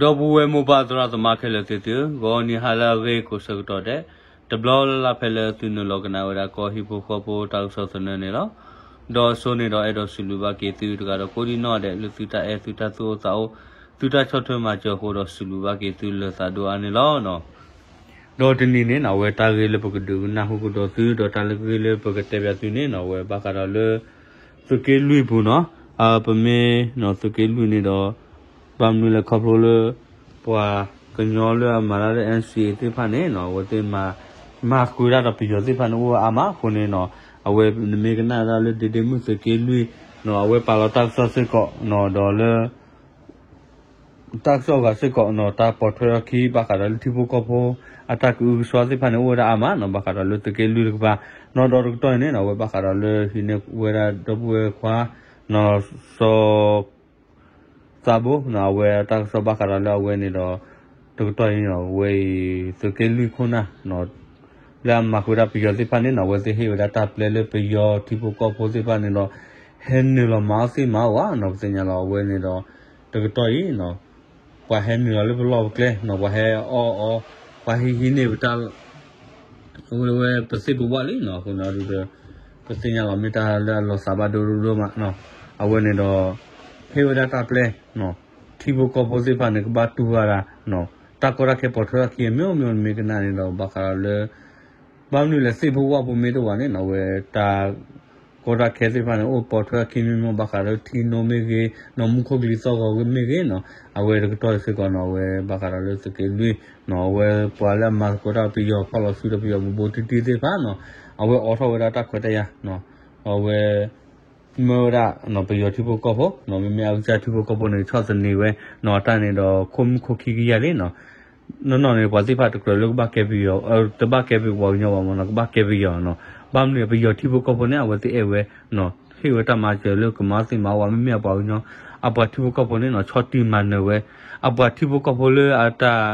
ဒီပုၢ်ဝဲၢ်မိၢ်ပၢ်သရၣ်သမါခဲလၢာ်သ့ၣ်သုဧၢ, ဂီၤနံၤဟါလၢအဂ့ၤကိးဆၢကတီၢ်ဒဲး, တဘျီလၢ်လၢ်ဖဲလၢသုနုာ်လီၤကနၣ်ဝဲဒၣ်ကီၢ်ဟံၣ်ဖိဃီဖိတၢ်ကစီၣ်သနၢၣ်န့ၣ်လီၤ. ဒီးအဆိန့ၣ်ဒီးအဲၣ်ဒိးစံးဘျုးဘၣ်က့ၤသုတဂၤဒီးကိးဒံနီၢ်ဒဲး လၢသုတၢ်အဲၣ်သုတၢ်သူၣ်အိၣ်သးအိၣ် သုတၢ်ဆီၣ်ထွဲမၤစၢၤအဃိဒီးစံးဘျုးဘၣ်က့ၤသုလၢသးဒိၣ်အါန့ၣ်လီၤ. ဒီးတနံၤန့ၣ်နီၢ် အဝဲတၢ်ဂ့ၢ်လၢပကဒုးကနၣ်ဟူကဒီးသု ဒီးတၢ်လၢဂ့ၢ်လၢပကတဲဘၣ်သုန့ၣ်နီၢ် အဝဲဘၣ်ဃးဒီးလၢ သုးက့လွံၢ်ပူၤနီၢ်, ပမ့ၢ်နီၢ်သုးက့လွံၢ်န့ၣ်ဒီး ဘၣ်မနုၤလဲၣ်ခီဖျိလၢ ပှၤကညီလၢအမၤတၢ်လၢ NCA သ့ၣ်တဖၣ်န့ၣ်နီၢ် အဝဲသ့ၣ်မၤ မၤဃုာ်တၢ်ဒီးပယီၤသ့ၣ်တဖၣ်န့ၣ်အိၣ်ဝဲအါမးအဃိန့ၣ်နီၢ် အဝဲနမ့ၢ်ကနၣ်ဒၣ်လၢဒ့ဒ့မုၢ်သုးက့လွံၢ်နီၢ် အဝဲပာ်လီၤတၢ်ကစီၣ်စ့ၢ်ကီးနီၢ် ဒီးလၢ တၢ်ကစီၣ်အဂၤစ့ၢ်ကီးနီၢ် တၢ်ပိာ်ထွဲအခံ ဘၣ်ဃးဒီးလၢထံဖိကီၢ်ဖိ အတၢ်ကအုကစွါသ့ၣ်တဖၣ်န့ၣ်အိၣ်ဝဲဒၣ်အါမးနီၢ် ဘၣ်ဃးဒီးလၢသုးက့လွံၢ်တကပၤနီၢ် ဒီးတကတီၢ်အံၤန့ၣ်နီၢ် အဝဲဘၣ်ဃးဒီးလၢဟံးန့ၢ်ဝဲဒၣ်ဒီပုၢ်ဝဲၢ်ခွါနီၢ် စီၤ သးဘိနီၢ် အဝဲတၢ်ကစီၣ်ဘၣ်ဃးဒီးလၢအဝဲန့ၣ်ဒီး တကတီၢ်အံၤနီၢ် အဝဲအံၤသုးက့လွံၢ်ခိၣ်နၢ်နီၢ် လၢအမၤဃုာ်တၢ်ပယီၤသ့ၣ်တဖၣ်န့ၣ်နီၢ် အဝဲသ့ၣ်ဟ့ၣ်ဝဲဒၣ်တၢ်ပျဲလၢပယီၤထံဖိကီၢ်ဖိသ့ၣ်တဖၣ်န့ၣ်ဒီး ဟဲနုာ်လီၤမၤအီၣ်သ့ၣ်မၤအီၣ်ဧါနီၢ် ပသ့ၣ်ညါလီၤအဝဲန့ၣ်ဒီး တကတီၢ်အံၤနီၢ် ပှၤဟဲနုာ်လီၤလၢပလီၢ်ပကျဲနီၢ် ပှၤဟဲအီၣ်အီ ပှၤဟံးဟံးန့ၢ်ပတၢ် အဝဲဝဲပသ့ၣ်ပဝၣ်လံနီၢ် အဃိန့ၣ်အဒုးဒီး ပသ့ၣ်ညါလီၤမ့ၢ်တၢ်လၢအလီၤသးဘၣ်ဒိဒိဒိမးနီၢ် အဝဲန့ၣ်ဒီး ဟ့ၣ်ဝဲဒၣ်တၢ်ပျဲနီၢ် ထံဖိကီၢ်ဖိသ့ၣ်တဖၣ်န့ၣ် ကဘၣ်တူၢ်ဘၣ်ဒၣ်နီၢ် တၢ်ကီတၢ်ခဲပိာ်ထွဲအခံအမျိုးမျိုးန့ၣ်မ့ၢ်ကနၣ်န့ၣ်ဒီး ဘၣ်ဃးဒီးလၢ ဘၣ်မနုၤလဲၣ်သ့ၣ်ဖိဝၣ်ဖိမ့ၢ်တအိၣ်ဘၣ်န့ၣ်နီၢ် အဝဲတၢ် ကီတၢ်ခဲသ့ၣ်တဖၣ်န့ၣ် အိၣ်ပိာ်ထွဲအခံမျိုးမျိုး ဘၣ်ဃးလၢထံနိမ့ၢ်ဂ့ၤနီၢ် မူခိၣ်ကလံၤသီၣ်ဂီၤမ့ၢ်ဂ့ၤနီၢ် အဝဲတကတီၢ်စ့ၢ်ကီးနီၢ် အဝဲဘၣ်ဃးဒီးလၢသုးက့လွံၢ်နီၢ် အဝဲပှၤလၢအမၤသကိးတၢ်ပယီၤဖီၣ်လီၤစုဒီးပယီၤဘူးဘူးတံၢ်တံၢ်သ့ၣ်တဖၣ်နီၢ် အဝဲအိးထီၣ်ဝဲဒၣ်တၢ်ခွဲးတၢ်ယာ်နီၢ် အဝဲ မၢဝဲဒၣ်နီၢ် ပယီၤထံဖိကီၢ်ဖိနီၢ် မ့မ့ၢ်အကစၢ်ထံဖိကီၢ်ဖိန့ၣ် ဆီၣ်သနံးဝဲနီၢ်အတၢ်န့ၣ်ဒီး ခိၣ်မုၢ်ခိၣ်ခံကယၤလံနီၢ် နီၢ်နီၢ်န့ၣ် ပှၤသ့ၣ်တဖၣ်တကြၢးလၢကဘၣ်ကဲပယီၤ တဘၣ်ကဲပပှၤကညီဘၣ်မ့ၢ်နီၢ် ကဘၣ်ကဲပယီၤနီၢ် ဘၣ်မနုၤပယီၤထံဖိကီၢ်ဖိန့ၣ် အဝဲသ့ၣ်အဲၣ်ဝဲနီၢ် ဟ့ၣ်ဝဲတၢ်မၤစၢၤလၢကမၤသ့ၣ်မၤဝဲ မ့မ့ၢ်အပှၤကညီ အပှၤထံဖိကီၢ်ဖိန့ၣ်နီၢ် ဆီၣ်တံၢ်မၤနၢၤဝဲ အပှၤထံဖိကီၢ်ဖိလၢအတၢ်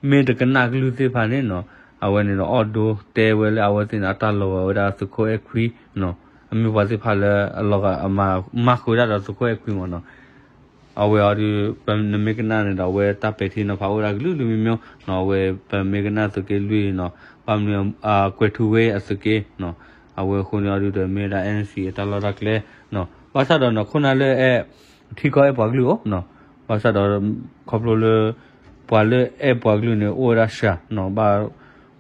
မ့ၢ်တကနၣ်ကလုၢ်သ့ၣ်တဖၣ်န့ၣ်နီၢ် အဝဲန့ၣ်ဒီးအီၣ်ဒိတဲဝဲလၢအဝဲသ့ၣ်န့ၣ် အတၢ်လီၤဂာ်ဝဲဒၣ်သုးခိၣ်အဲၣ်ခွံနီၢ် အမ့ၢ်ပှၤသ့ၣ်တဖၣ်လၢအလီၤဂာ် မၤဃုာ်ဒၣ်ဒီးသုးခိၣ်အဲၣ်ခွံမ့ၢ်နီၢ် အဝဲအီၤဒုး နမ့ၢ်ကနၣ်န့ၣ်ဒီး အဝဲတၢ်ပဲာ်ထံနီၤဖးအိၣ်ဝဲဒၣ်ကလုာ်ကလုာ်မံၤမံၤနီၢ် အဝဲပမ့ၢ်ကနၣ်သုးက့လွံၢ်နီၢ် ဘၣ်မနုၤ ကွဲၤထူဝ့အသုးက့နီၢ် အဝဲအဃိန့ၣ်အီၤဒုးဒီး မ့ၢ်ဝဲဒၣ် NCA အတၢ်လီၢ်တၢ်ကျဲနီၢ် ဘၣ်ဆၣ်ဒီးနီၢ် ခိၣ်နၢ်လၢအဲၣ် ထံကီၢ်အဲၣ်ပှၤကလုာ်အိၣ်နီၢ် ဘၣ်ဆၣ်ဒီး ခီဖျိလၢ ပှၤလၢအဲၣ်ပှၤကလုာ်န့ၣ် အိၣ်ဝဲဒၣ်စှၤနီၢ် ဘၣ်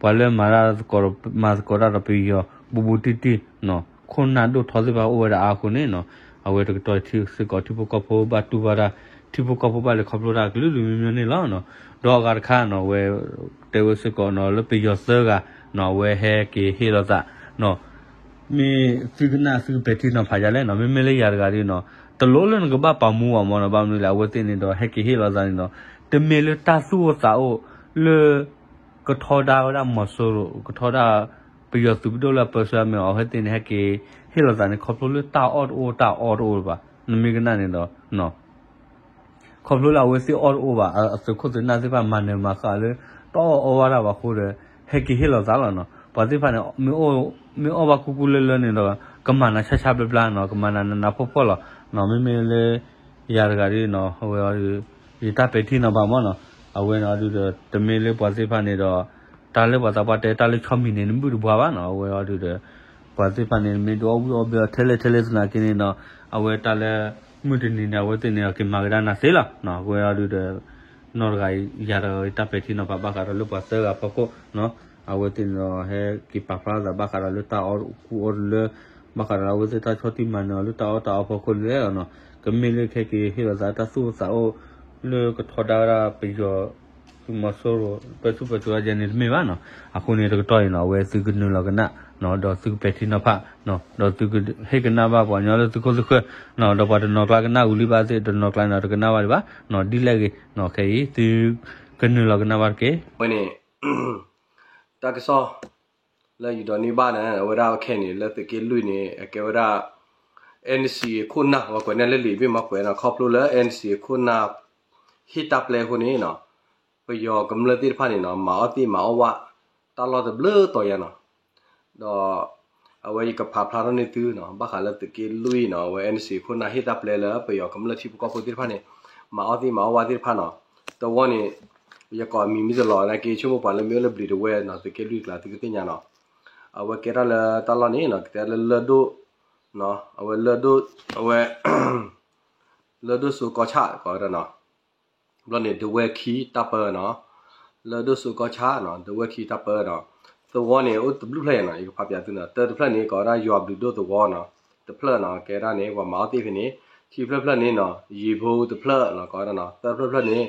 ပှၤလၢမၤတၢ်သကိး မၤသကိးတၢ်ဒီးပယီၤ ဘူးဘူးတံၢ်တံၢ်နီၢ် ခိၣ်နၢ်ဒိၣ်ထီသ့ၣ်တဖၣ်အိၣ်ဝဲဒၣ်အါအဃိန့ၣ်နီၢ် အဝဲတကတီၢ်စ့ၢ်ကီး ထံဖိကီၢ်ဖိဘၣ်တူၢ်ဘၣ်တၢ် ထံဖိကီၢ်ဖိဘၣ်လဲၤခီဖျိတၢ်ကလုာ်ကလုာ်မံၤမံၤန့ၣ်လီၤနီၢ် ဒီးအဂၤတခါနီၢ် အဝဲ တဲဝဲစ့ၢ်ကီးနီၢ် လၢပယီၤသၢဂၤနီၢ် အဝဲဟဲက့ၤဟ့ၣ်လီၤသးနီၢ် မ့ၢ်သုကနၣ်သုကပဲာ်ထံနီၤဖးယါလဲၣ်နီၢ် မ့မ့ၢ်လၢယၤတဂၤဒ်နီၢ် တလိၣ်လၢနကဘၣ်ပာ်မူဘၣ်မ့ၢ်နီၢ် ဘၣ်မနုၤလဲၣ် အဝဲသ့ၣ်န့ၣ်ဒီး ဟဲက့ၤဟ့ၣ်လီၤသးန့ၣ်ဒီး တမ့ၢ်လၢတၢ်သူၣ်အိၣ်သးအိၣ်လၢ ကထီဒါဝဲဒၣ်မီၤစိရိၤ ကထီဒါ ပယီၤသုးပဒိၣ်လၢအပၢဆှၢမ့ၢ်အီၤ အဝဲသ့ၣ်န့ၣ် ဟဲက့ၤဟ့ၣ်လီၤသးန့ၣ် ခီဖျိလၢတၢ်အီၣ်တအိၣ်တၢ်အီတအိၣ်ဘၣ် နမ့ၢ်ကနၣ်န့ၣ်ဒီး ခီဖျိလၢအဝဲသ့ၣ်အီၣ်တအိၣ်ဘၣ် အသုးခိၣ်သုးနၢ်သ့ၣ်တဖၣ်မၤနၢၤမၤဃၣ်လၢ တၢ်အီၣ်အီဝဲဒၣ်ဘၣ်အဃိဒီး ဟဲက့ၤဟ့ၣ်လီၤသးလီၤနီၤ. ပှၤသ့ၣ်တဖၣ်န့ၣ် မ့ၢ်အီၣ်ဘၣ်ကူကူလၢလၢန့ၣ်ဒီး ကမၤနၤဆါဆါဘျါဘျါနီၤ, ကမၤနၤနးနးဖှီၣ်ဖှီၣ်လီၤ. မ့မ့ၢ်လၢ ယၤတဂၤဒ်နီၤ အဝဲ ယတၢ်ပဲာ်ထံနီၤဖးမးနီၤ, အဝဲန့ၣ်အီၤဒုးဒီး တမ့ၢ်လၢပှၤသ့ၣ်တဖၣ်န့ၣ်ဒီး တၢ်လၢပှၤသးပှၢ်တဲ တၢ်လၢဆီမံၤန့ၣ် နဘုၣ်တဘှါဘၣ်နီၤ. အဝဲအီၤဒုးဒီး ပှၤသ့ၣ်တဖၣ်န့ၣ် မ့ၢ်ဒုးအီၣ်ဝံၣ်အီၣ်ဘဲအီၤထဲလဲၣ်ထဲလဲၣ်သနာ်က့န့ၣ်နီၤ, အဝဲတၢ်လၢ မုၢ်တနံၤန့ၣ် အဝဲသ့ၣ်န့ၣ် က့ၤမၤကဒါနၤသ့လီၤ. အဝဲအီၤဒုးဒီး နီၢ်တဂၤ ယၤတဂၤ တၢ်ပဲာ်ထံနီၤဖးဘၣ်ဃးဒီးလၢပှၤသၢဂၤဖီခိၣ်နီၤ, အဝဲသ့ၣ်န့ၣ်ဒီး ဟဲက့ၤပာ်ဖျါသးဘၣ်ဃးဒီးလၢတၢ်အီၣ်ကူအီၣ်တလၢ ဘၣ်ဃးဒီးလၢအဝဲသ့ၣ်တၢ်ဆီၣ်တံၢ်မၤနၢၤအီၤလၢတၢ်အီၣ်တၢ်အီဖီခိၣ်လဲၣ်လီၤနီၤ. ကမ့ၢ်လၢခဲက့ၤဟ့ၣ်လီၤသးတၢ်သူၣ်အိၣ်သးအိၣ် လၢကထီဒါဝဲဒၣ်ပယီၤ သုးမီၤစိရိၤ ပၢဆူၣ်ပၢစိးဒ်န့ၣ်တမ့ၢ်ဘၣ်နီၤ. အဃိန့ၣ်တကတီၢ်အံၤနီၤ အဝဲသုကနုာ်လီၤကနၣ်နီၤ, ဒီးသုကပဲာ်ထံနီၤဖးနီၤ, ဒီးသုကဟ့ၣ်ကနၣ်ဘၣ်ပှၤကညီလၢသုခိၣ်သုဃၢၤနီၤ, ဒီးပှၤတနီၤကျါကနၣ်ဝံၤလံဘၣ်သ့ၣ် တနီၤကျါန့ၣ် တကနၣ်ဘၣ်ဒံးဘၣ်နီၤ, ဒ်လဲၣ်ဂ့ၤနီၤ. ခဲအံၤ သုကနုာ်လီၤကနၣ်ဘၣ်တက့ၢ်. ဝဲန့ၣ် တၢ်ကစီၣ် လၢယဒိးန့ၢ်ဘၣ်န့ၣ် အဝဲဒၣ်ခဲအံၤန့ၣ် လၢသုးက့လွံၢ်န့ၣ် အကဲဝဲဒၣ် NCA ခိၣ်နၢ် ပှၤကွဲးန့ၣ်လၢလံာ်ဘ့ၣ်မီကွဲးနီၤ, ခီဖျိလၢ NCA ခိၣ်နၢ် ဟ့ၣ်တၢ်ပျဲအဃိန့ၣ်နီၤ, ပယီၤကမျၢၢ်သ့ၣ်တဖၣ်န့ၣ်နီၤ မၤအီၣ်သ့ၣ်မၤအီၣ်ဝၣ် တၢ်လီၢ်တဘျုးတီၤယါနီၤ. ဒီး အဝဲယကဖးဖျါထီၣ်န့ၢ်သုနီၤ, ဘၣ်ဃးလၢသုးက့လွံၢ်နီၤ, အဝဲ NCA ခိၣ်နၢ်ဟ့ၣ်တၢ်ပျဲလၢပယီၤကမျၢၢ်ထံဖိကီၢ်ဖိသ့ၣ်တဖၣ်န့ၣ် မၤအီၣ်သ့ၣ်မၤအီၣ်ဝၣ်သ့ၣ်တဖၣ်နီၤ. သဝီန့ၣ် ယကိးအမံၤမ့ၢ်တလီၤနာ်က့ ဆိကမိၣ်ပှၤလၢမ့ၢ်အိၣ်လၢဘျံးတဝဲနီၤ သုးက့လွံၢ်ကျါ သုကသ့ၣ်ညါနီၤ. အဝဲကဲထီၣ်လၢတၢ်လီၢ်န့ၣ်နီၤ ကတဲလၢလၢၢ်ဒိၣ်, အဝဲလၢၢ်ဒိၣ်, အဝဲ လၢၢ်ဒိၣ်စိကီၢ်ဆၣ် ကိးဝဲဒၣ်နီၤ. ဘျီန့ၣ် ဒဝဲၢ်ခံတၢ်ပၢနီၤ, လၢၢ်ဒိၣ်စိကီၢ်ဆၣ်နီၤ ဒဝဲၢ်ခံတၢ်ပၢနီၤ. သဝီန့ၣ် အိၣ်တဘျုးဖျၢၣ်နီၤ ယကဖးပၠးသုနီၤ. တၢတဖျၢၣ်န့ၣ် ကိးဝဲဒၣ်ယွၤဘျုးဒိၣ်သဝီနီၤ တဖျၢၣ်နီၤ ကဲဒၣ်န့ၣ် ပှၤမၤအီၣ်သ့ၣ်ဖဲန့ၣ်. ခံဖျၢၣ်ဖျၢၣ်န့ၣ်နီၤ ယံၤဖိတဖျၢၣ်နီၤ ကိးဝဲဒၣ်နီၤ. သၢဖျၢၣ်ဖျၢၣ်န့ၣ်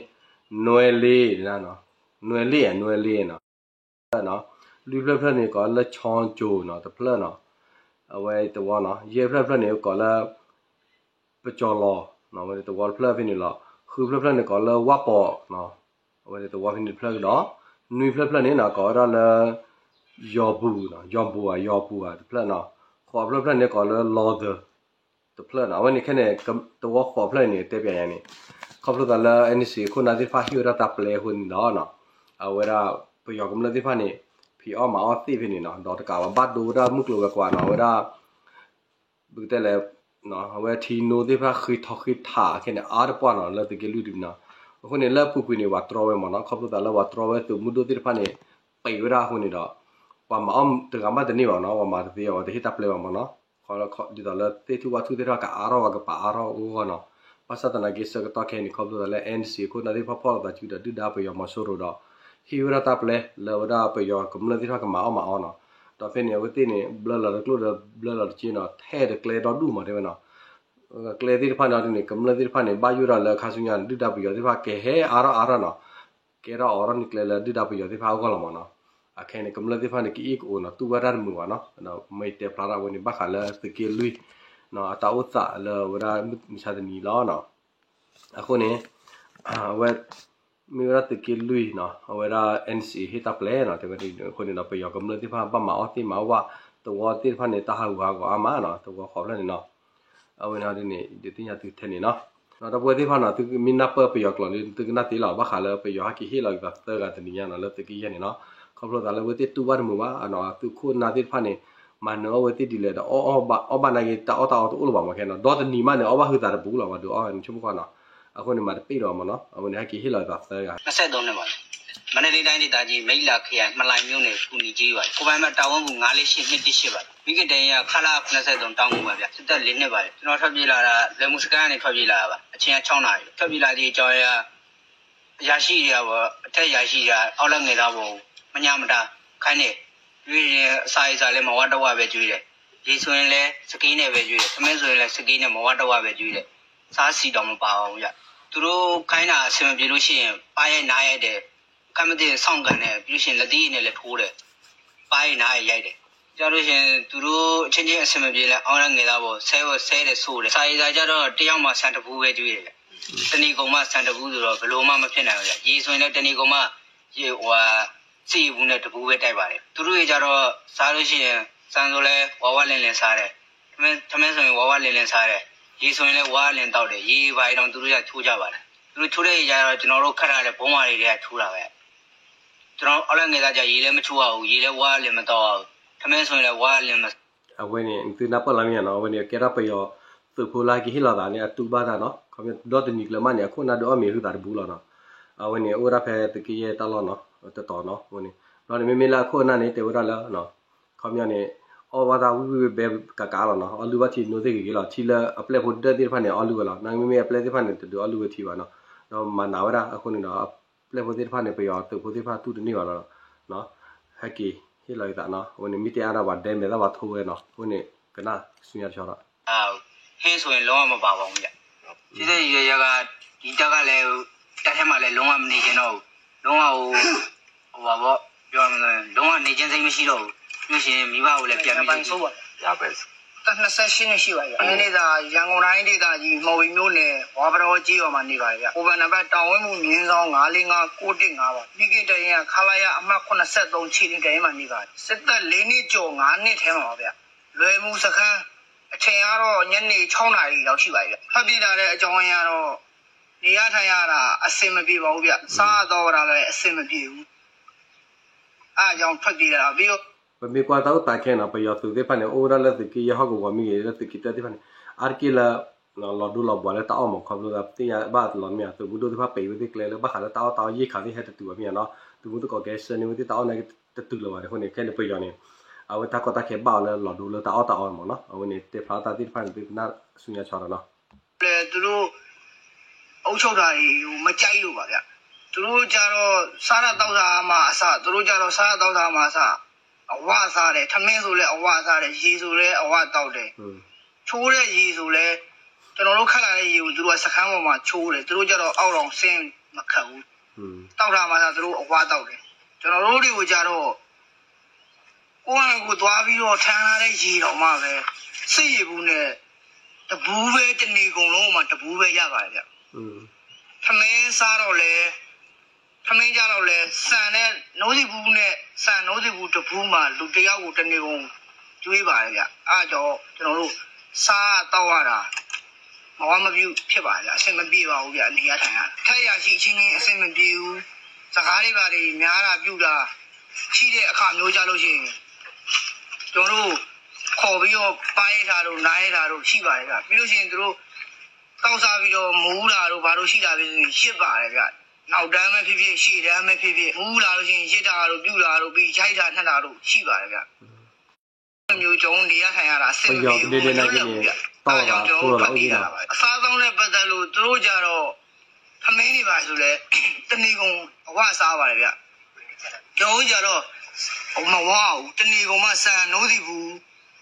နွဲလ့, နွဲလ့, နွဲလ့နီၤ လွံၢ်ဖျၢၣ်ဖျၢၣ်န့ၣ် ကိးလၢဆီကၠိၤနီၤ တဖျၢၣ်နီၤ အဝဲသဝီနီၤ. ယဲၢ်ဖျၢၣ်ဖျၢၣ်န့ၣ် ကိးလၢ ပကၠီၤလီၤ အဝဲသဝီတဖျၢၣ်ဖဲန့ၣ်လီၤ. ဃုဖျၢၣ်ဖျၢၣ်န့ၣ် ကိးလၢဝၣ်ပီၤ အဝဲသဝီဖဲန့ၣ်တဖျၢၣ်ကဒီး. နွံဖျၢၣ်ဖျၢၣ်န့ၣ်နီၤ ကိးဝဲဒၣ်လၢ ယီၤပူၤ, ယီၤပူၤဧါ ယီၤပူၤဧါ တဖျၢၣ်နီၤ. ဃိးဖျၢၣ်ဖျၢၣ်န့ၣ် ကိးလၢလီၤသၢ တဖျၢၣ်နီၤ. အဝဲန့ၣ်ခဲန့ၣ် သဝီဃိးဖျၢၣ်န့ၣ် တဲပၠးယၤန့ၣ် ခီဖျိသးလၢ NCA ခိၣ်နၢ်သ့ၣ်တဖၣ်ဟ့ၣ်ဝဲဒၣ်တၢ်ပျဲအဃိန့ၣ်ဒီးနီၤ အဝဲဒၣ်ပယီၤကမျၢၢ်သ့ၣ်တဖၣ်န့ၣ် ဖံးအီၣ်မၤအီၣ်သ့ၣ်ဖဲန့ၣ်နီၤ ဒီးတကးဘၣ်ဘၣ်ဒိဝဲဒၣ်မုၢ်ကျိၤဝဲၤကွာ်နီၤ အဝဲဒၣ် ပကတဲလဲၣ် အဝဲထံနိသ့ၣ်တဖၣ်ဃ့ထီဃ့ထးခဲန့ၣ် အါတပှၢ်နီၤ လၢသုးက့လွံၢ်ဒ်နီၤ. အဃိန့ၣ် လၢအပူၤကွံာ်န့ၣ် ပှၤတြီဝဲမ့ၢ်နီၤ ခီဖျိသးလၢပှၤတြီဝဲသုးမုၢ်ဒိၣ်သ့ၣ်တဖၣ်န့ၣ် ပံးဝဲဒၣ်အဃိန့ၣ်ဒီး ပှၤမၤအီၣ်တဂၤမးတန့ၢ်ဘၣ်နီၤ ပှၤမၤတသ့အီၤ ပှၤတဟ့ၣ်တၢ်ပျဲဘၣ်မ့ၢ်နီၤ. ခီ ဒ်သိးလၢသ့ၣ်ထူၣ်ဝၣ်ထူၣ်သ့ၣ်တဖၣ်ကအါထီၣ် ပှၤကပာ်အါထီၣ်အဂီၢ်နီၤ. ဘၣ်ဆၣ်သနာ်က့ဆၢကတီၢ်ခဲအံၤန့ၣ် ခီဖျိသးလၢ NCA ခိၣ်နၢ်သ့ၣ်တဖၣ်ဖီၣ်လိာ်သးစုဒီးဒုၣ်ဒါပယီၤမီၤစိရိၤဒီး ဟ့ၣ်ဝဲဒၣ်တၢ်ပျဲလၢအဝဲဒၣ်ပယီၤကမျၢၢ်သ့ၣ်တဖၣ်ကမၤအီၣ်မၤအီနီၤ. ဒီးဖဲန့ၣ် အဝဲသ့ၣ်န့ၣ် ဘျၢလီၤတကျိၣ်ဒီးဘျၢလီၤတစ့နီၤ ထဲတကျဲဒီဒူၣ်မးတဲဝဲနီၤ. ကျဲသ့ၣ်တဖၣ်န့ၣ်ဒ်န့ၣ် ကမျၢၢ်သ့ၣ်တဖၣ်န့ၣ် ဘၣ်ယိၣ်ဒၣ်လၢခါဆူညါန့ၣ် ဒုၣ်ဒါပယီၤသ့ၣ်တဖၣ်ကဟဲအါထီၣ်အါထီၣ်နီၤ ကဲထီၣ်အီၤထီၣ်န့ၢ်ကျဲလၢဒုၣ်ဒါပယီၤသ့ၣ်တဖၣ်အဂီၢ်လီၤမ့ၢ်နီၤ. အခဲအံၤန့ၣ် ကမျၢၢ်သ့ၣ်တဖၣ်န့ၣ် ကအိၣ်ကအိၣ်နီၤ တူၢ်ဘၣ်တၢ်တမုာ်ဘၣ်နီၤ. ဒီးမ့ၢ်တဲဖျါထီၣ်အဝဲန့ၣ် ဘၣ်ဃးလၢသုးက့လွံၢ် အတၢ်အိၣ်သးလၢအဝဲဒၣ်မုၢ်မဆါတနံၤလီၤနီၤ. အဃိန့ၣ် အဝဲ မ့ၢ်ဝဲဒၣ်သုးက့လွံၢ်နီၤ အဝဲဒၣ် NCA ဟ့ၣ်တၢ်ပျဲနီၤ တဲဝဲဒ်န့ၣ် အဃိန့ၣ်ဒီး ပယီၤကမျၢၢ်သ့ၣ်တဖၣ် ဘၣ်မၤအီၣ်သ့ၣ်မၤအီၣ်ဘၣ် သဝီသ့ၣ်တဖၣ်န့ၣ် တၢ်ဟးဂူာ်ဟးဂီၤအါမးနီၤ သဝီဃိးဖျၢၣ်န့ၣ်နီၤ. အဝဲန့ၣ်ဒ်န့ၣ် ဒုးသ့ၣ်ညါသုထဲန့ၣ်နီၤ. ဒီပုၢ်ဝဲၢ်သ့ၣ်တဖၣ်နီၤ သုမ့ၢ်နၢ်ပၢၢ်ပယီၤကျိာ်န့ၣ် သုကနၣ်သ့လီၤ ဘၣ်ဃးလၢပယီၤဟဲက့ၤဟ့ၣ်လီၤက့ၤသးသၢဂၤတနံၤညါနီၤ လၢသုးက့ယဲၢ်န့ၣ်နီၤ. ခီဖျိသးလၢအဝဲသ့ၣ်တူၢ်ဘၣ်တမုာ်ဘၣ်နီၤ သုးခိၣ်နၢ်သ့ၣ်တဖၣ်န့ၣ် မၤနၢၤအီၣ်ဝဲသ့ၣ်ဒ်လဲၣ်ဒီး အီၣ်ဘၣ်နာ်က့ တၢ်အီၣ်တၢ်အီတအိၣ်လၢၤဘၣ်မ့ၢ်ခဲနီၤ ဒီတနံၤမးန့ၣ် အီၣ်ဘၣ်ဟုသးတပူၤလီၤ ပှၤဒုးအီၣ်ဝဲန့ၣ် ဆိကမိၣ်ကွၢ်နီၤ. အဃိန့ၣ် မၤတပ့ၢ်လီၤမ့ၢ်နီၤ အဝဲန့ၣ် ဟဲက့ၤဟ့ၣ်လီၤက့ၤသးသၢဂၤ နှစ်ဆယ့်သုံးနှစ်ပါ မန္တလေးတိုင်းဒေသကြီး မိတ်လခရိုင် မလှိုင်မြို့နယ် ကူညီကျေးရွာ ကိုယ်ပိုင်မဲ့တာဝန်မှု ငါးလေးရှစ်နှစ်တစ်ရှစ်ပါ မိခင်တိုင်ရ ခလရ ခုနှစ်ဆယ့်သုံး တောင်ငူပါဗျာ စစ်သက်လေးနှစ်ပါဗျာ ကျွန်တော်ထွက်ပြေးလာတာ လွယ်မူစခန်းကနေထွက်ပြေးလာတာပါ အချိန်ကခြောက်နာရီ ထွက်ပြေးလာတဲ့အကြောင်းအရင်းက အရာရှိတွေကပေါ့ အထက်အရာရှိတွေက အောက်လမ်းငယ်သားပေါ့ မညှာမတာ ခိုင်းတယ် ပြီးရင်အစာရေစာလည်းမဝါတဝါပဲကျွေးတယ် ရေဆိုရင်လည်းစကင်းနဲ့ပဲကျွေးတယ် ထမင်းဆိုရင်လည်းစကင်းနဲ့မဝါတဝါပဲကျွေးတယ် စားဆီတောင်မပါပါဘူးဗျာ။ သူတို့ခိုင်းတာအဆင်မပြေလို့ရှိရင်ပါးရိုက်နးရိုက်တယ် အခက်မသင့်စောင့်ကန်တယ် ပြီးလို့ရှိရင်လက်သီးနဲ့လည်းထိုးတယ် ပါးရိုက်နးရိုက်ရိုက်တယ် ကြလို့ရှိရင်သူတို့အချင်းချင်းအဆင်မပြေလဲအောင်းရငယ်သားပေါ့ ဆဲဝဲဆဲတယ်ဆိုတယ် စာရေးသားကြတော့တယောက်မှဆန်တစ်ဗူးပဲကျွေးတယ်ဗျာ တနေကုန်မှဆန်တစ်ဗူးဆိုတော့ဘယ်လိုမှမဖြစ်နိုင်ဘူးဗျာ ရေဆိုရင်လည်းတနေကုန်မှရေဟိုဟာစစ်ရေဗူးနဲ့တစ်ဗူးပဲတိုက်ပါတယ် သူတို့တွေကြတော့စားလို့ရှိရင်စမ်းဆိုလဲဝါဝါလင်းလင်းစားတယ် ထမင်းထမင်းဆိုရင်ဝါဝါလင်းလင်းစားတယ် ရေဆိုရင်လည်းဝါလင်းတောက်တယ် ရေဘာတွေတောင်သူတို့ကချိုးကြပါတယ် သူတို့ချိုးတဲ့ရေကြတော့ကျွန်တော်တို့ခတ်ထားတဲ့ဘုံဝါတွေထဲကချိုးတာပဲ ကျွန်တော်အောက်လမ်းငယ်သားကျရေလည်းမချိုးရဘူးရေလည်းဝါလည်းမတောက်ရဘူးထမင်းဆိုရင်လည်းဝါလည်းမ အဝဲန့ၣ် သုနၢ်ပၢၢ်လီၤမ့ၢ်နီၤ အဝဲန့ၣ်ကဲထီၣ်ပယီၤသုးဖိလၢကဟ့ၣ်လီၤသးန့ၣ် အတူၢ်ဘၣ်တၢ်နီၤ ခီပညီဒီတနံၤကျၢၤမးန့ၣ် အခိၣ်အနၢ်ဒုးအီၣ်မ့ၤဟုသးတဘူလီၤနီၤ အဝဲန့ၣ် အိၣ်ဝဲဒၣ်ဖဲသုးက့ယဲၢ်တၢ်လီၢ်နီၤ တတီၤနီၤ အဝဲန့ၣ် ဘျီန့ၣ် မ့မ့ၢ်လၢအခိၣ်အနၢ်န့ၣ်တဲဝဲဒၣ်လၢ ခီပညီန့ၣ် အီၣ်ဘၣ်တၢ်ဝံၣ်ဝံၣ်ဘဲဘဲကးကးလီၤနီၤ အီၣ်လုၢ်ဘၣ်ထံနိသ့ၣ်ဂ့ၤဂ့ၤလီၤ ထံလၢအပျဲၢ်ဖိဒၢသ့ၣ်တဖၣ်န့ၣ် အီၣ်လုၢ်ဝဲလီၤ နာ်က့မ့မ့ၢ်အပျဲၢ်သ့ၣ်တဖၣ်န့ၣ် တဒုးအီၣ်လုၢ်ဝဲထံဘၣ်နီၤ ဒီးမၤနးဝဲဒၣ်အဃိန့ၣ်ဒီး ပျဲၢ်ဖိသ့ၣ်တဖၣ်န့ၣ် ပယီၤသုးဖိသ့ၣ်တဖၣ်တူၢ်တန့ၢ်ဘၣ်လီၤ ဟဲက့ၤဟ့ၣ်လီၤက့ၤသးနီၤ အဝဲန့ၣ် မ့ၢ်တဲအါဒၣ်ပှၤဒဲမဲာ်သၣ်ပှၤထိဝဲနီၤ အဃိန့ၣ် ကနၣ်ဆူညါတဆီဒီး ဟင်းဆိုရင်လုံးဝမပါပါဘူးဗျာ။ ဖြစ်တဲ့ရည်ရွယ်ချက်ကဒီတပ်ကလည်းတပ်ထဲမှာလည်းလုံးဝမနေချင်တော့ဘူးလုံးဝဟိုဟိုပါပေါ့ပြောရမယ်ဆိုရင်လုံးဝနေချင်စိတ်မရှိတော့ဘူးပြီးလို့ရှိရင်မိဘကိုလည်းပြန်ပြီးတော့ ရပဲ အသက်နှစ်ဆယ့်ရှစ်နှစ်ရှိပါပြီ။ အမည်ဒေသရန်ကုန်တိုင်းဒေသကြီးမော်ဘီမြို့နယ်ဝါပရောကျေးရွာမှာနေပါတယ်ဗျ။ ကိုယ်ပိုင်နံပါတ်တာဝန်မှုမြင်းဆောင်ငါးလေးငါးကိုးတစ်ငါးပါ။ မိခင်တရင်ကခလာရအမှတ်ခုနှစ်ဆယ့်သုံးခြေလျင်တပ်ရင်းမှာနေပါတယ်။ စစ်သက်လေးနှစ်ကျော်ငါးနှစ်ထဲမှာပါဗျ။ လွယ်မူစခန်းအချိန်ကတော့ညနေခြောက်နာရီလောက်ရှိပါပြီဗျ။ ထွက်ပြေးလာတဲ့အကြောင်းရင်းကတော့နေရထိုင်ရတာအဆင်မပြေပါဘူးဗျ။ စားသောက်ရတာလည်းအဆင်မပြေဘူး။ အဲဒါကြောင့်ထွက်ပြေးလာတာပြီးတော့ ပမ့ၢ်ကွၢ်တၢ်အိၣ်သးခဲနီၤ ပယီၤသုးသ့ၣ်တဖၣ်န့ၣ် အိၣ်ဝဲဒၣ်လၢသုးက့ယဲၢ်ဟီၣ်ကဝီၤမ့ၢ်ဂ့ၤ လၢသုးက့တၢသ့ၣ်တဖၣ်န့ၣ် အါတက့ၢ်လၢ လီၤဒိလီၤဘှးလၢတၢ်အီၣ်မး ခီဖျိသးပသ့ၣ်ညါဘၣ်လီၤမ့ၢ်ဧါ သုးမုၢ်ဒိၣ်သ့ၣ်တဖၣ်ပံးဝဲသ့ၣ်ကျဲလၢဘၣ်ဃးလၢတၢ်အီၣ်တၢ်အီယဲၢ်ခးသ့ၣ်ဟဲတတုၤဘၣ်မ့ၢ်ဧါနီၤ သုးမုၢ်သကိးကဲဆၢန့ၢ်ဝဲသ့ၣ်တၢ်အီၣ်န့ၣ်တတုၤလၢၤဘၣ်အဃိန့ၣ် ခဲန့ၣ်ပယီၤန့ၣ် အဝဲတၢ်ကီတၢ်ခဲဘၣ်အီၤလၢလီၤဒိလၢတၢ်အီၣ်တၢ်အီမးနီၤ အဝဲန့ၣ်တဲဖျါတၢ်သ့ၣ်တဖၣ်န့ၣ် သုကနၣ်ဆူညါဆီဒီးနီၤ လၢသူတို့ အုပ်ချုပ်တာတွေကို မကြိုက်လို့ပါဗျာ။ သူတို့ကြတော့ စားတာသောက်တာမှာအစ သူတို့ကြတော့ စားတာသောက်တာမှာအစ အဝါစားတယ်။ ထမင်းဆိုလည်း အဝါစားတယ်။ ရေဆိုလည်း အဝါတောက်တယ်။ ချိုးတဲ့ရေဆိုလည်း ကျွန်တော်တို့ခတ်လာတဲ့ရေကို သူတို့ကစခန်းပေါ်မှာချိုးတယ်။ သူတို့ကြတော့ အောက်တောင်ဆင်းမခတ်ဘူး။ တောက်တာမှာသာ သူတို့အဝါတောက်တယ်။ ကျွန်တော်တို့တွေကိုကြတော့ ကိုယ့်ဟာကိုယ်သွားပြီးတော့ ထမ်းထားတဲ့ရေတောင်မှပဲ စစ်ရေဘူးနဲ့ တဘူးပဲ တစ်နေကုန်လုံးမှာ တဘူးပဲရပါတယ်ဗျ။ ထမင်းစားတော့လည်း ထမင်းကြတော့လည်း ဆန်နဲ့ နိုးသီးဘူးနဲ့ ဆန် နိုးသီးဘူး တစ်ဘူးမှာ လူတစ်ယောက်ကို တစ်နေကုန် ကျွေးပါတယ်ဗျ။ အဲ့ဒါကြောင့် ကျွန်တော်တို့ စားသောက်ရတာ မဝါမပြုဖြစ်ပါတယ်ဗျ။ အဆင်မပြေပါဘူးဗျ။ နေရထိုင်ရတာ ထိုင်ရရှိချင်းချင်း အဆင်မပြေဘူး။ စကားတွေဘာတွေ များတာပြုတာ ရှိတဲ့အခါမျိုးကြလို့ရှိရင် ကျွန်တော်တို့ ခေါ်ပြီးတော့ ပါရတာတို့ နားရတာတို့ ရှိပါတယ်ဗျ။ ပြီးလို့ရှိရင် သူတို့ တောက်စားပြီးတော့ မူးတာတို့ ဘာတို့ရှိတာပဲဆိုရင် ရစ်ပါတယ်ဗျ။ နောက်တန်းပဲဖြစ်ဖြစ် ရှေ့တန်းပဲဖြစ်ဖြစ် မူးလာလို့ရှိရင် ရစ်တာတို့ ပြုတ်တာတို့ ပြီး ရိုက်တာ နှက်တာတို့ ရှိပါတယ်ဗျ။ မျိုး ကျွန်တော်တို့ နေရထိုင်ရတာ အဆင်မပြေဘူး။ မလွတ်လပ်ဘူးဗျ။ အဲ့ဒါကြောင့် ကျွန်တော်တို့ ထွက်ပြေးလာတာပါ။ အစားအသောက်နဲ့ပတ်သက်လို့ သူတို့ကြတော့ ထမင်းတွေဘာဆိုလဲ တစ်နေကုန် အဝါစားပါတယ်ဗျ။ ကျွန်တော်တို့ကြတော့ မဝါဘူး။ တစ်နေကုန်မှ ဆန် နိုးသီးဘူး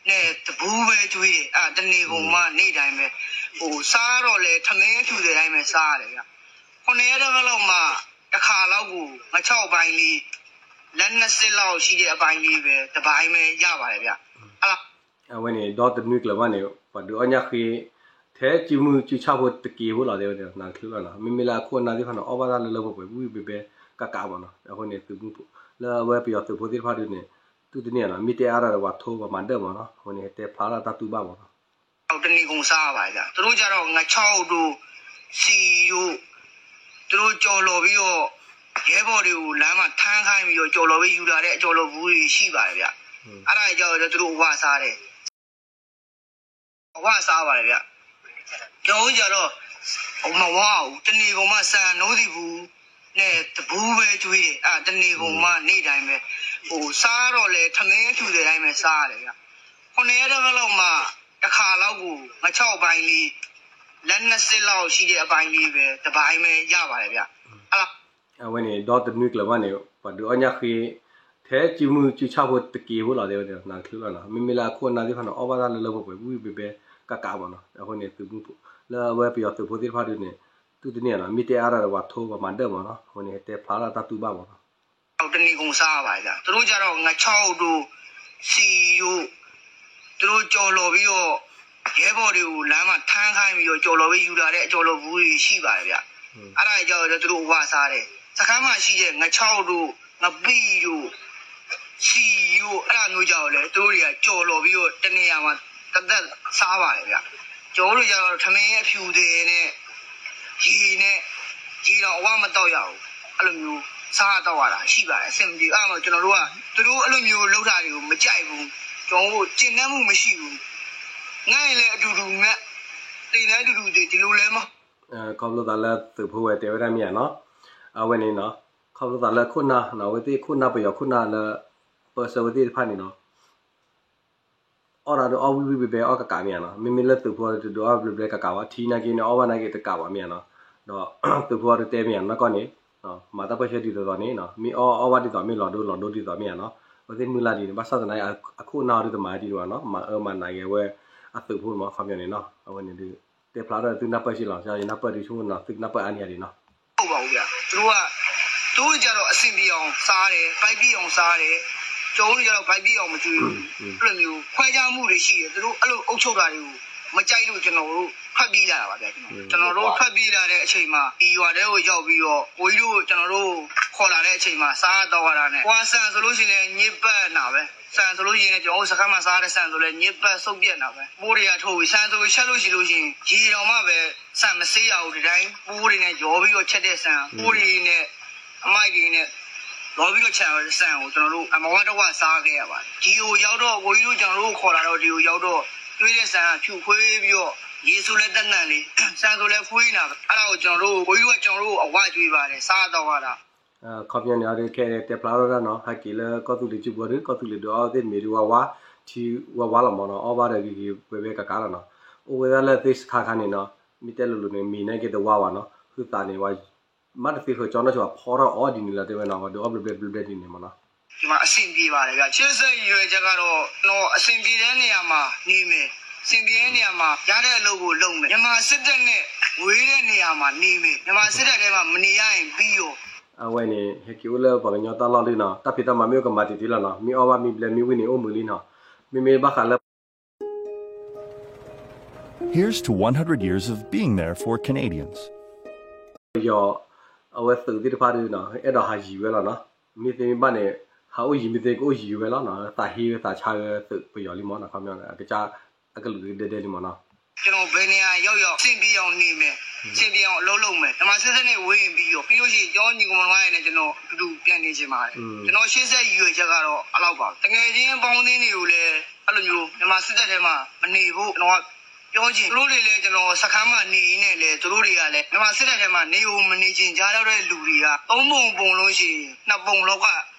နဲ့ တဘူးပဲကျွေးတယ်။ အဲ့ဒါ တစ်နေကုန်မှ နေ့တိုင်းပဲ။ ဟို စားတော့လည်း ထမင်းအထူသေးတိုင်းပဲ စားရတယ်ဗျ။ ခုနှစ်ရက်တစ်ပတ်လောက်မှာ တစ်ခါလောက်ကို ငါးခြောက်အပိုင်းလေး လက်နှစ်စစ်လောက်ရှိတဲ့ အပိုင်းလေးပဲ တစ်ပိုင်းပဲ ရပါတယ်ဗျ။ အဲ့ဒါ အဝဲန့ၣ် ဒီတနွံကျၢၤဘၣ်န့ၣ် ပှၤဒုးအီၣ်ညၣ်ဃ့ ထဲစုမုၢ်စုဆၣ်ဖိတက့ၢ်ဖိလီၤ တဲဝဲန့ၣ် နၤတချုးလီၤနီၤ. မ့မ့ၢ်လၢအခိၣ်အနၢ်သ့ၣ်တဖၣ်န့ၣ် အီၣ်ဘၣ်တၢ်လၢလၢပှဲၤပှဲၤ ဝံၣ်ဝံၣ်ဘဲဘဲကးကးမးနီၤ. အဃိန့ၣ် သုးမုၢ်ဖိ လၢအဝဲပယီၤသုးဖိသ့ၣ်တဖၣ်ဒုးန့ၣ် သုတန့ၢ်နီၤ မ့ၢ်တဲအါတၢ်ဒီးပှၤထိပှၤမၤဒၢၣ်မးနီၤ. အဃိန့ၣ် တဲဖျါထီၣ်တၢ်တူၢ်ဘၣ်မးနီၤ. တနံၤကုန်စားပါဗျာ။ သူတို့ကြတော့ ငါးခြောက်တို့ ဆီတို့ သူတို့ကျော်လွန်ပြီးတော့ ရဲဘော်တွေကို လမ်းမှာ ထမ်းခိုင်းပြီးတော့ ကျော်လွန်ပြီး ယူလာတဲ့ ကျော်လွန်ဘူးတွေ ရှိပါတယ်ဗျ။ အဲ့ဒါတွေကြတော့ သူတို့ အဝါစားတယ်။ အဝါစားပါတယ်ဗျ။ ကျွန်တော်တို့ကြတော့ မဝါဘူး။ တစ်နေကုန်မှ ဆန် နိုးသီးဘူးနဲ့ တဘူးပဲ ကျွေးတယ်။ အဲ့ဒါ တစ်နေကုန်မှ နေ့တိုင်းပဲ။ ဟို စားတော့လည်း ထမင်းအထူသေးတိုင်းပဲ စားရတယ်ဗျ။ ခုနှစ်ရက်တစ်ပတ်လောက်မှာ တစ်ခါလောက်ကို ငါးခြောက်အပိုင်းလေး လက်နှစ်စစ်လောက်ရှိတဲ့ အပိုင်းလေးပဲ တစ်ပိုင်းပဲ ရပါတယ်ဗျ။ အဲ့ဒါ အဝဲန့ၣ် ဒီတနွံကျၢၤဘၣ်န့ၣ် ပှၤဒုးအီၣ်ညၣ်ဃ့ ထဲစုမုၢ်စုဆၣ်ဖိတက့ၢ်ဖိလီၤ တဲဝဲန့ၣ် နၤတချုးလီၤနီၤ. မ့မ့ၢ်လၢအခိၣ်အနၢ်သ့ၣ်တဖၣ်န့ၣ် အီၣ်ဘၣ်တၢ်လၢလၢပှဲၤပှဲၤ ဝံၣ်ဝံၣ်ဘဲဘဲကးကးမးနီၤ. အဃိန့ၣ် သုးမုၢ်ဖိ လၢအဝဲပယီၤသုးဖိသ့ၣ်တဖၣ်ဒုးန့ၣ် သုတန့ၢ်နီၤ မ့ၢ်တဲအါတၢ်ဒီးပှၤထိပှၤမၤဒၢၣ်မးနီၤ. အဃိန့ၣ် တဲဖျါထီၣ်တၢ်တူၢ်ဘၣ်မးနီၤ. တနံၤကုန်စားပါဗျာ။ သူတို့ကြတော့ ငါးခြောက်တို့ ဆီတို့ သူတို့ကျော်လွန်ပြီးတော့ ရဲဘော်တွေကို လမ်းမှာ ထမ်းခိုင်းပြီးတော့ ကျော်လွန်ပြီး ယူလာတဲ့ ကျော်လွန်ဘူးတွေ ရှိပါတယ်ဗျ။ အဲ့ဒါတွေကြတော့ သူတို့ အဝါစားတယ်။ စခန်းမှာရှိတဲ့ ငါးခြောက်တို့ ငပိတို့ ဆီတို့ အဲ့ဒါမျိုးကြတော့လည်း သူတို့တွေက ကျော်လွန်ပြီးတော့ တစ်နေရာမှာ တစ်သက်စားပါတယ်ဗျ။ ကျွန်တော်တို့ကြတော့ ထမင်းအဖြူသေးနဲ့ ရေနဲ့ ရေတော့ အဝါမတောက်ရဘူး။ အဲ့လိုမျိုး စားတော့ရတာ ရှိပါတယ်။ အဆင်မပြေဘူး။ အဲ့ဒါမှ ကျွန်တော်တို့က သူတို့အဲ့လိုမျိုး လုပ်တာတွေကို မကြိုက်ဘူး။ ကျွန်တော်တို့ ကျေနပ်မှု မရှိဘူး။ ငတ်ရင်လည်း အတူတူငတ် သေလည်း အတူတူသေ ဒီလိုလဲမ ခီဖျိသးလၢသုးဖိဝဲတဲဝဲဒၣ်မ့ၢ်ဧါနီၤ. အဝဲန့ၣ်နီၤ ခီဖျိသးလၢခိၣ်နၢ်နီၤ အဝဲသ့ၣ်ခိၣ်နၢ်ပယီၤခိၣ်နၢ်လၢ ပၢဆှၢဝဲသ့ၣ်တဖၣ်န့ၣ်နီၤ အီၣ်တၢ်ဒုးအီၣ်ဝံၣ်ဝံၣ်ဘဲဘဲအီၣ်ကးကးမ့ၢ်ဧါနီၤ. မ့မ့ၢ်လၢသုးဖိတဒုးအီၣ်ဘျဲဘျဲကးကးဘၣ် ထံနာ်က့န့ၣ် အီၣ်ဘၣ်နာ်က့တကးဘၣ်မ့ၢ်ဧါနီၤ. ဒီးသုးဖိအီၤတတဲမ့ၢ်ဧါနီၤ ကီၢ်န့ၣ် မၤတၢ်ပၢၢ်ဆၢဒ်သိးသိးန့ၣ် မ့ၢ်အီၣ်အီၣ်ဘၣ်ဒ်သိး မ့ၢ်လီၤဒိလီၤဒိဒ်သိးမ့ၢ်ဧါနီၤ. အဝဲသ့ၣ်မုၢ်လၢ်ဒ်န့ၣ် ဘၣ်ဆၣ်သနာ်က့ အခိၣ်အနၢ်အီၤဒုးတမၤဒ်န့ၣ်ဘၣ်နီၤ မၤအၢမၤနးက့ၤဝဲအသုးဖိမး ခီပညီန့ၣ်နီၤ. အဝဲန့ၣ်ဒုး တဲဖျါထီၣ်သုနၢ်ပၢၢ်စ့ၢ်လီၤ ယနၢ်ပၢၢ်ဒုးဆိကမိၣ်နီၤ သုကနၢ်ပၢၢ်အါန့ၢ်ဧါဒ်နီၤ. ဟုတ်ပါဘူးဗျာ။ သူတို့က သူတို့ကြတော့ အဆင်ပြေအောင်စားတယ်၊ ဗိုက်ပြည့်အောင်စားတယ်။ ကျွန်တော်တို့ကြတော့ ဗိုက်ပြည့်အောင်မကျွေးဘူး။ အဲ့လိုမျိုး ခွဲခြားမှုတွေရှိတယ်။ သူတို့အဲ့လိုအုပ်ချုပ်တာတွေကို မကြိုက်လို့ ကျွန်တော်တို့ ထွက်ပြေးလာတာပါဗျာ။ ကျွန်တော်တို့ ထွက်ပြေးလာတဲ့အချိန်မှာ ဒီရွာထဲကိုရောက်ပြီးတော့ ကိုကြီးတို့ ကျွန်တော်တို့ ခေါ်လာတဲ့အချိန်မှာ စားတော့ရတာနဲ့ ဟိုကဆန်ဆိုလို့ရှိရင်လည်း ညစ်ပတ်နေတာပဲ။ ဆန်ဆိုလို့ရှိရင်လည်း ကျွန်တော်တို့စခန်းမှာစားတဲ့ဆန်ဆိုလည်း ညစ်ပတ် စုပ်ပြတ်နေတာပဲ။ ပိုးတွေကထုတ်ပြီး ဆန်ဆိုရင် ချက်လို့ရှိလို့ရှိရင် ရေတောင်မှပဲ ဆန်မစေးရဘူး။ ဒီတိုင်း ပိုးတွေနဲ့ ရောပြီးတော့ချက်တဲ့ဆန်၊ ပိုးတွေနဲ့ အမိုက်တွေနဲ့ ရောပြီးတော့ချက်တဲ့ဆန်ကို ကျွန်တော်တို့ အမဝါတဝါစားခဲ့ရပါတယ်။ ဒီကိုရောက်တော့ ကိုကြီးတို့ ကျွန်တော်တို့ ခေါ်လာတော့ ဒီကိုရောက်တော့ ကျွေးတဲ့ဆန်က ဖြူခွေးပြီးတော့ ယေရှုလည်းတနံၤလံ, စံသူလည်းဖုနံၤ, အဲဒါကိုကျွန်တော်တို့ ကိုကြီးတို့က ကျွန်တော်တို့ကို အဝါကျွေးပါတယ်, စားတော့ပါတာ. ခီပညီန့ၣ် အခဲအံၤတဲဖျါထီၣ်တၢ်နီၤ, ဟဲက့ၤလၢကီၢ်သူလ့ၤစုပူၤဒီး ကီၢ်သူလ့ၤဒုးအီၣ်သ့ၣ်မ့ၤဒုးဝါဝါ, ထံဝါဝါလီၤမ့ၢ်နီၤ, အီၣ်ဘၣ်ဒီးဂ့ၤဂ့ၤဝဲဝဲကကးလီၤနီၤ. အိၣ်ဝဲဒၣ်လၢသ့ၣ်စခါခါန့ၣ်နီၤ, မ့ၢ်တဲလိၤလိၤန့ၣ် မ့ၤန့ၣ်က့ၤတဝါဘၣ်နီၤ, ဟုသးန့ၣ်ဝဲ မ့ၢ်တသ့ဃၢၤကၠီနီၢ်ဆိ အဖီထီၣ်အီၣ်ဒ်န့ၣ်လီၤ တဲဝဲနီၤ, ဝဲဒုးအီၣ်ဘျဲဘျဲဘျဲဘျဲဒ်န့ၣ်မ့ၢ်နီၤ. ဒီမှာအဆင်ပြေပါတယ်ဗျာ။ ချစ်စက်ရည်ရွယ်ချက်ကတော့ ကျွန်တော်အဆင်ပြေတဲ့နေရာမှာနေမယ်။ အဆင်ပြေတဲ့နေရာမှာ ရတဲ့အလုပ်ကိုလုပ်မယ်။ မြန်မာစစ်တပ်နဲ့ဝေးတဲ့နေရာမှာနေမယ်။ မြန်မာစစ်တပ်ထဲမှာမနေရရင်ပြီးရော. အဝဲန့ၣ် ဟဲက့ၤအိၣ်လၢပှၤကညီတၢ်လီၢ်လံနီၤ, တၢ်ဖံးတၢ်မၤမ့ၢ်အိၣ်ကမၤတံၤတံၤလီၤနီၤ, မ့ၢ်အီၣ်ဘၣ်မ့ၢ်ဘျဲမ့ၢ်ဝံၣ်န့ၣ် အိၣ်မုာ်လံနီၤ, မ့မ့ၢ်ဘၣ်ဃးလၢ Here's to one hundred years of being there for Canadians. ပယီၤ အဝဲသုးသ့ၣ်တဖၣ်ဒုးနီၤ အဲၣ်ဒိးဟးယံၤဝဲလီၤနီၤ, မ့ၢ်သ့မ့ၢ်ဘၣ်န့ၣ် ဟးအိၣ်ယံၤမ့ၢ်သ့ကအိၣ်ယံၤဝဲလီၤနီၤ, သးဟ့ဝဲသးဆါဝဲသုးပယီၤလံမ့ၢ်နီၤ, ခီပညီန့ၣ် အကစၢ်အကလုာ်ဒဲဒဲလံမ့ၢ်နီၤ. ကျွန်တော်ဘယ်နေရာရောက်ရောက် အဆင်ပြေအောင်နေမယ်။ အဆင်ပြေအောင်အလုပ်လုပ်မယ်။ မြန်မာစစ်တပ်နဲ့ဝေးရင်ပြီးရော. ပြီးလို့ရှိရင် ကျွန်တော်ညီကောင်မောင်နှမတွေနဲ့ ကျွန်တော်အတူတူပြန်နေချင်ပါတယ်။ ကျွန်တော်ရှေ့ဆက်ရည်ရွယ်ချက်ကတော့ အဲ့လောက်ပါပဲ။ သူငယ်ချင်းအပေါင်းအသင်းတွေကိုလည်း အဲ့လိုမျိုး မြန်မာစစ်တပ်ထဲမှာမနေဖို့ ကျွန်တော်ကပြောချင်။ သူတို့တွေလည်း ကျွန်တော်စခန်းမှာနေရင်းနဲ့လည်း သူတို့တွေကလည်း မြန်မာစစ်တပ်ထဲမှာနေကိုမနေချင်ကြတော့တဲ့လူတွေက သုံးပုံပုံလို့ရှိရင် နှစ်ပုံလောက်က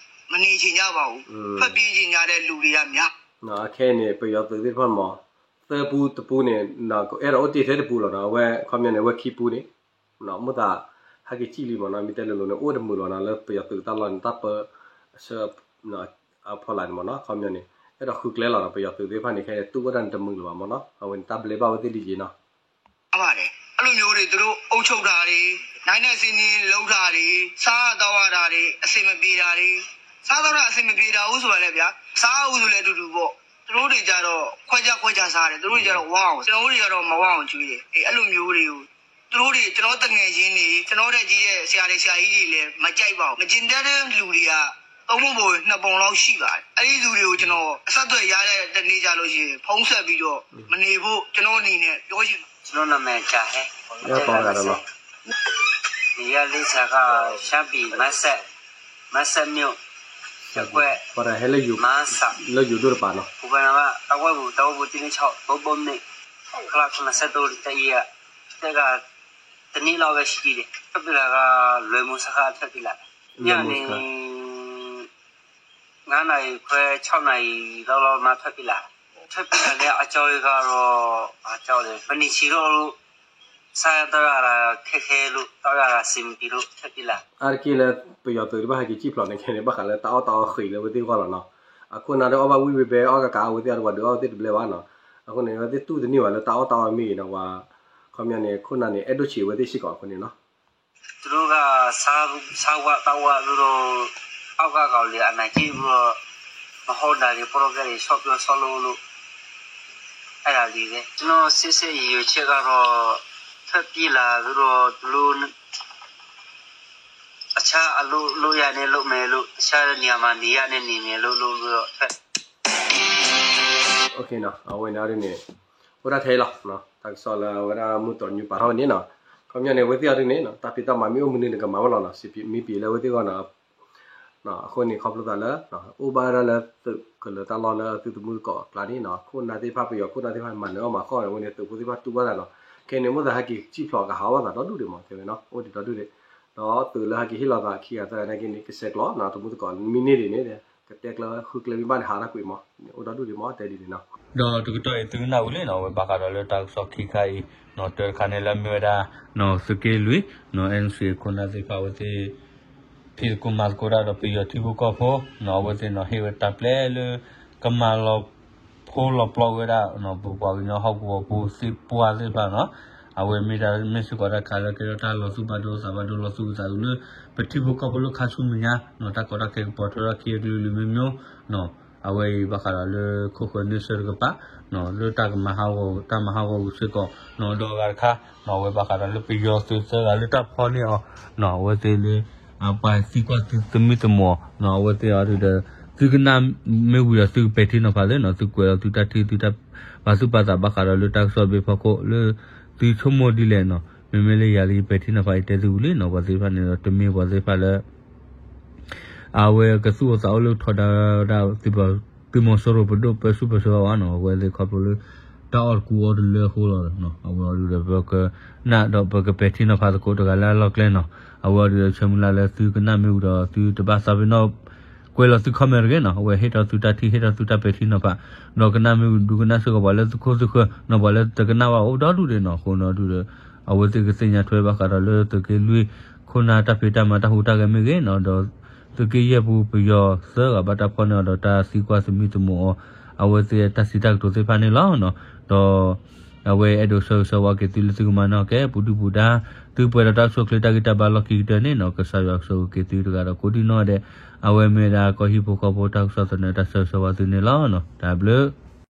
မနေချင်ကြပါဘူး။ ထွက်ပြေးချင်ကြတဲ့လူတွေကများ. အခဲအံၤန့ၣ် ပယီၤသုးသ့ၣ်တဖၣ်မ့ၢ် သၢပူတပူန့ၣ် အဲၣ်ဒိးအိၣ်တ့ၢ်ထဲတပူလီၤနီၤ, အဝဲခီပညီန့ၣ် အဝဲခံပူန့ၣ် မ့ၢ်သး ဟဲက့ၤစံၣ်လံမ့ၢ်နီၤ, မ့ၢ်တဲလိၤလိၤန့ၣ် အိၣ်တမုာ်လီၤနီၤ, လၢပယီၤသုးတၢ်လီၢ်န့ၣ် တၢ်ပၢဆှၢ အဖီလာ်န့ၣ်မ့ၢ်နီၤ, ခီပညီန့ၣ် အဲၣ်ဒိးဃုကျဲလီၤနီၤ, ပယီၤသုးသ့ၣ်တဖၣ်န့ၣ် ခဲအံၤတူၢ်ဝဲဒၣ်န့ၣ်တမုာ်လၢၤဘၣ်မ့ၢ်နီၤ, အဝဲန့ၣ်တၢ်ဘျဲဘၣ်ဝဲသ့ၣ်လံက့ၤနီၤ. ပါတယ်။ အဲ့လိုမျိုးတွေ သူတို့အုပ်ချုပ်တာတွေ နိုင်တဲ့စည်းမျဉ်းလုပ်တာတွေ စားရသောက်ရတာတွေ အဆင်မပြေတာတွေ စားသောက်တာအဆင်မပြေတာဦးဆိုတာလည်းဗျာ စားဦးဆိုလည်းအတူတူပေါ့ သူတို့တွေကြတော့ခွဲခြားခွဲခြားစားတယ် သူတို့တွေကြတော့ဝါအောင် ကျွန်တော်တို့တွေကတော့မဝါအောင်ကျွေးတယ် အဲ့လိုမျိုးတွေကို သူတို့တွေ ကျွန်တော့်သူငယ်ချင်းတွေ ကျွန်တော့်ထက်ကြီးတဲ့ဆရာတွေဆရာကြီးတွေလည်းမကြိုက်ပါဘူး။ မကျေနပ်တဲ့လူတွေကသုံးပုံပုံရင်နှစ်ပုံလောက်ရှိပါတယ်။ အဲ့ဒီလူတွေကိုကျွန်တော်အဆက်အသွယ်ရတဲ့တနေ့ကျလို့ရှိရင်ဖုန်းဆက်ပြီးတော့မနေဖို့ကျွန်တော့်အနေနဲ့ပြောချင်ပါတယ်။ ကျွန်တော့်နာမည်ကဟဲ နေရလေးဆက်ကရှမ်းပြည်မန်းဆက် မန်းဆက်မြို့ ရပ်ကွက် မန်းဆ လၢယိၤဒိၣ်တပၤနီၤ ပူပနဘအဝဲပူတဝဲပူတင်းခြောက် ဘိဘိမ့ၣ် ခလ ခုနစ်ဆယ့်သုံး တအံၤ တက တနံၣ်လောက်ပဲရှိသေးတယ်။ ထွက်ပြေးလာကလွယ်မုန်းဆါခါထွက်ပြေးလာတယ်။ ညနေ ငါးနာရီခွဲ ခြောက်နာရီလောက်လောက်မှထွက်ပြေးလာ။ ထွက်ပြေးလာတဲ့အကြောင်းရင်းကတော့ ဘာကြောင့်လဲ။ မနေချင်တော့လို့ စားရသောက်ရတာခက်ခဲလို့ သောက်ရတာအဆင်မပြေလို့ ထွက်ပြေးလာ အါတက့ၢ်လၢပယီၤသုးတဖၣ်ဟဲက့ၤစံၣ်ဖျိးန့ၣ်ခဲန့ၣ် ဘၣ်ဃးလၢတၢ်အီၣ်တၢ်အီဃံးလၢဝဲသ့ၣ်ဂီၢ်လီၤနီၤ. အခိၣ်နၢ်ဒီးအီၣ်ဘၣ်ဝံၣ်ဝံၣ်ဘဲအီၣ်ကကးအဝဲသ့ၣ်အတဝဲဒုးအီၣ်ဝဲသ့ၣ်တဘျဲဘၣ်နီၤ. အဃိန့ၣ် အဝဲသ့ၣ်တူၢ်တန့ၢ်ဘၣ်လၢတၢ်အီၣ်တၢ်အီမ့ၢ်ဂ့ၤနီၤ ဝဲ ခီပညီန့ၣ် ခိၣ်နၢ်န့ၣ် အဲၣ်ဒိၣ်ဆံးအဝဲသ့ၣ်စ့ၢ်ကီးအဃိန့ၣ်နီၤ. သူတို့က စားစားဝတ်သောက်ဝတ်ပြီးတော့ အောက်ကကောင်တွေအနိုင်ကျင့်ပြီးတော့ မဟုတ်တာတွေ ပရော့ကက်တွေ ရှော့ပြောရှော့လုပ်လို့ အဲ့ဒါလေးပဲ။ ကျွန်တော်စစ်စစ်ရည်ရွယ်ချက်ကတော့ ထွက်ပြေးလာပြီးတော့ သူတို့ တခြားအလုပ်လုပ်ရနဲ့လုပ်မယ်လို့ တခြားနေရာမှာနေရနဲ့နေမယ်လို့ လုပ်ပြီးတော့ ထွက် အဝဲန့ၣ်န့ၣ် အိၣ်ဒၣ်ထဲလီၤ တၢ်ကစီၣ်လၢအဝဲဒၣ်မုၢ်တနံၤပာ်ထီၣ်ဝဲန့ၣ်နီၤ. ခီပညီန့ၣ် အဝဲသ့ၣ်အီၤဒ်န့ၣ် တၢ်ဖံးတၢ်မၤမ့ၢ်အိၣ်မနုၤန့ၣ် ကမၤဝဲလီၤနီၤ. စံးမ့ၢ်ပှၤလၢအဝဲသ့ၣ်ဂီၢ်နီၤ အဃိန့ၣ် ခီဖျိသးလၢ အိၣ်ဘၣ်ဝဲဒၣ်လၢသုးကလၢၤတၢ်လီၢ်လၢသုသမုၢ်သကိးအကျါန့ၣ်နီၤ ခိၣ်နၢ်သ့ၣ်တဖၣ် ပယီၤခိၣ်နၢ်သ့ၣ်တဖၣ် မၤနၢၤအီၣ်မၤဃီၣ်န့ၣ် အဝဲန့ၣ်သုးဖိသ့ၣ်တဖၣ်တူၢ်ဘၣ်သးနီၤ. ခဲန့ၣ် မိၣ်သးဟဲက့ၤစံၣ်ဖျိးကဟးဝဲသးဒီဒူၣ်ဒံးမး တဲဝဲနီၤ အိၣ်ဒံးဒီဒူၣ်ဒံး ဒီးသုးလၢဟဲက့ၤဟ့ၣ်လီၤသးခံဂၤသၢဂၤနာ်က့န့ၣ် ကဆဲးကျိးနီၤ သမုၢ်သကိးမ့ၢ်န့ၢ်ဒံးန့ၣ် ကတဲကျၢဃုကျဲမ့ၢ်ဘၣ်န့ၣ် ဟးထီၣ်ကွံာ်မး အိၣ်ဒီဒူၣ်ဒံးမး တဲဒ်န့ၣ်နီၤ. ဒီးတကတီၢ်အံၤသုကနၣ်ဝံၤလံနီၤ ဝဲဘၣ်ဃးဒီးလၢတၢ်ကစီၣ်ခံခါအံၤ နီၤ တၢတခါန့ၣ်လၢမ့ၢ်ဝဲဒၣ် နီၤ သုးက့လွံၢ် နီၤ NCA ခိၣ်နၢ်သ့ၣ်တဖၣ်အဝဲသ့ၣ် ဖံးသကိးမၤသကိးတၢ်ဒီးပယီၤထံဖိကီၢ်ဖိ နီၤ အဝဲသ့ၣ်နီၤ ဟ့ၣ်ဝဲတၢ်ပျဲလၢ ကမၤလီၤဖိလီၤပျီဝဲဒၣ် ပပှၤကညီဟီၣ်ကဝီၤဖိသ့ၣ်ပှၢ်သ့ၣ်တဖၣ်နီၤ အဝဲမ့ၢ်တၢ်မ့ၢ်စ့ၢ်ကီးတၢ်ခါလၢကဲထီၣ်တၢ်လီၤသူၣ်ဘၣ်ဒိသးဘၣ်ဒိလီၤသူၣ်အုးသးအုးလၢ ပထံဖိကီၢ်ဖိလၢခါဆူမဲာ်ညါ နီၤ တၢ်ကီတၢ်ခဲကပိာ်ထွဲထီၣ်ခံအကလုာ်ကလုာ်မ့ၢ်မ့ၢ် နီၤ အဝဲအံၤဘၣ်ဃးဒီးလၢခိၣ်ဃၢၤန့ဆၢၣ်တကပၤ နီၤ လၢတၢ်ကမၤဟးဂီၤ တၢ်မၤဟးဂီၤအဂုာ်စ့ၢ်ကီး နီၤ ဒီးအဂၤတခါ နီၤ အဝဲဘၣ်ဃးဒီးလၢပယီၤသုးသၢဂၤလၢတၢ်ဖီၣ်န့ၢ်အီၤ နီၤ အဝဲသ့ၣ်လၢ ပှၤသံကွၢ်သုသမံသမိး နီၤ အဝဲသ့ၣ်အီၤဒုးဒီး သုကနၣ်မ့ၢ်ဝံၤဒီးသုကပဲာ်ထံနီၤဖးသ့နီၤ သုကွဲးလီၤသုတၢ်ထံၣ်သုတၢ်ပာ်သူၣ်ပာ်သးဘၣ်ဃးဒီးလၢတၢ်ကစီၣ်တဘ့ၣ်ဖီခိၣ်လၢ သုဆိကမိၣ်ဒ်လဲၣ်နီၤ မ့မ့ၢ်လၢယၤလၢယပဲာ်ထံနီၤဖးယတဲသုဝံၤလံနီၤ ပှၤသ့ၣ်တဖၣ်န့ၣ်ဒီး တမ့ၢ်ပှၤသ့ၣ်တဖၣ်လၢ အဝဲကသူၣ်အိၣ်သးအိၣ်လၢထီဒါဝဲဒၣ် သုးမီၤစိရိၤပဒိၣ်ပၢဆူၣ်ပၢစိးဘၣ်နီၤ အဝဲသ့ၣ်ခီဖျိလၢ တၢ်အီၣ်တကူအီတလၢအဃိလီၤ. အဝဲအီၤဒုးဒီး ပကနၣ်ဒီးပကပဲာ်ထံနီၤဖးသကိးတဂၤလၢအလီၢ်ကျဲနီၤ. အဝဲအီၤဒုးဒီး ဆၢမုၢ်လၢ်လၢသုကနၣ်မ့ၢ်ဝံၤဒီး သုတဘၣ်သးပ့ၤနီၣ် ကွဲးလီၤသု comment တဂ့ၤနီၤ. အဝဲဟ့ၣ်ထီၣ်သုတၢ်ထံၣ် ဟ့ၣ်ထီၣ်သုတၢ်ပဲာ်ထံနီၤဖး, ဒီးကနၣ်မ့ၢ်ဝံၤ ဒုးကနၣ်စ့ၢ်ကီးပှၤလၢသုခိၣ်သုဃၢၤနီၤ, ပှၤလၢတကနၣ်ဘၣ်အိၣ်ဒီဒူၣ်ဒံးနီၤ. အဃိန့ၣ်ဒုးဒီး အဝဲသ့ၣ်ကသ့ၣ်ညါထွဲဘၣ်ဃးဒီးလၢသုးက့လွံၢ်ခိၣ်နၢ်တၢ်ဖံးတၢ်မၤတၢ်ဟူးတၢ်ဂဲၤမ့ၢ်ဂ့ၤနီၤ, ဒီးသုးက့ယဲၢ်ပူၤပယီၤသၢဂၤဘၣ်တၢ်ဖီၣ်န့ၢ်အီၤဒီးတၢ်သံကွၢ်သမံသမိးအီၤ အဝဲသ့ၣ်တၢ်စံးတၢ်ကတိၤသ့ၣ်တဖၣ်န့ၣ်လီၤ. ဒီး အဝဲအဲၣ်ဒိးဆၢဂ့ၤဆၢဝါက့ၤသုလၢသုကမၤနၢၤက့ၤ ပူၤဒုၣ်ပူၤဒါ သုပှဲၤဒီးတၢ်အိၣ်ဆူၣ်အိၣ်ချ့တၢ်ဂံၢ်တၢ်ဘါလီၢ်ခံကတၢၢ်န့ၣ်နီၤ, ကစၢ်ယွၤကဆိၣ်ဂ့ၤက့ၤသုတဂၤဒီးကိးဒံနီၢ်ဒဲး, အဝဲမ့ၢ်ဒၣ်ကီၢ်ဟံၣ်ဖိဃီဖိတၢ်ကစီၣ်သနၢၣ်တၢ်ဆၢဂ့ၤဆၢဝါသုန့ၣ်လီၤ. တၢ်ဘျုး